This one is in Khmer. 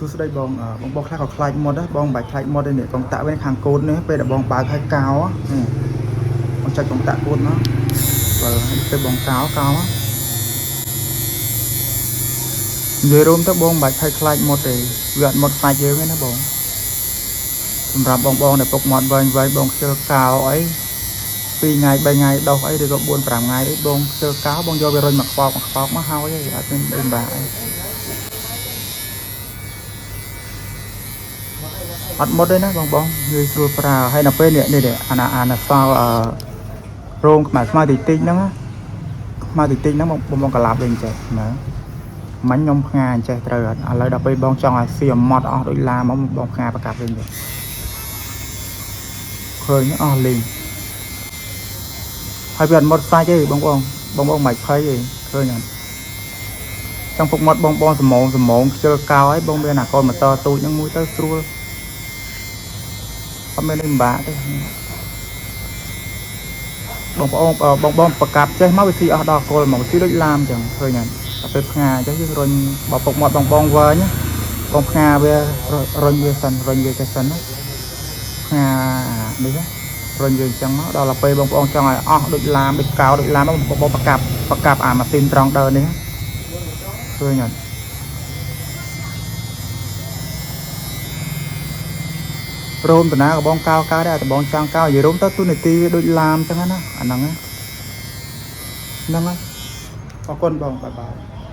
សួស្តីបងអឺបងបងខ្លះក៏ខ្លាចមុតដែរបងមិនបាច់ខ្លាចមុតទេនេះកងតាក់វិញខាងកូននេះពេលដែលបងបើកឲ្យកោនេះបងចុចកងតាក់កូនមកបើពេលបងកោកោមកនិយាយរួមទៅបងមិនបាច់ភ័យខ្លាចមុតទេវាអត់មុតសាច់យើងទេណាបងសម្រាប់បងបងដែលពុកមាត់វែងវែងបងខ្ជិលកោអី2ថ្ងៃ3ថ្ងៃដោះអីឬក៏4 5ថ្ងៃអីបងខ្ជិលកោបងយកវារុញមកខ្វោកមកខ្វោកមកហើយអត់មានអីបាក់អី អត់មុតទេណាបងបងងាយស្រួលប្រើហើយដល់ពេលនេះនេះអាណាអាណាសល់អឺរោងខ្មៅខ្មៅតិចតិចហ្នឹងណាខ្មៅតិចតិចហ្នឹងបងបងកាឡាប់វិញចេះមើលមិញខ្ញុំផ្ងាអញ្ចេះត្រូវអត់ឥឡូវដល់ពេលបងចង់ឲ្យសៀមម៉ត់អស់ដូចឡាមកបងផ្ងាប្រកាប់វិញចេះឃើញអស់លីងហើយវាអត់មុតសាច់ទេបងបងបងបងមិនភ័យទេឃើញអត់ចង់ពុកមាត់បងបងសមងសមងខ្ជិលកោឲ្យបងមានអាកូនម៉ូទ័រទូចហ្នឹងមួយទៅស្រួលអត់មានអីពិបាកទេ បងប្អូនបងបងប្រកាប់ចេះមកវាស៊ីអស់ដល់គល់មកវាស៊ីដូចឡាមអញ្ចឹងឃើញអត់ដល់ពេលផ្ងាអញ្ចឹងយើងរុញបើពុកមាត់បងបងវែងណាបងផ្ងាវារុញវាសិនរុញវាចេះសិនណាផ្ងានេះណារុញវាអញ្ចឹងមកដល់ទៅពេលបងប្អូនចង់ឲ្យអស់ដូចឡាមដូចកោដូចឡាមបងបងប្រកាប់ប្រកាប់អាម៉ាស៊ីនត្រង់ដើរនេះឃើញអត់រោមតាណាក៏បងកោកោដែរតែបងចង់កោនិយាយរោមទៅទូនាទីវាដូចឡាមអញ្ចឹងណាអាហ្នឹងណាហ្នឹងហើយអរគុណបងបាយបាយ។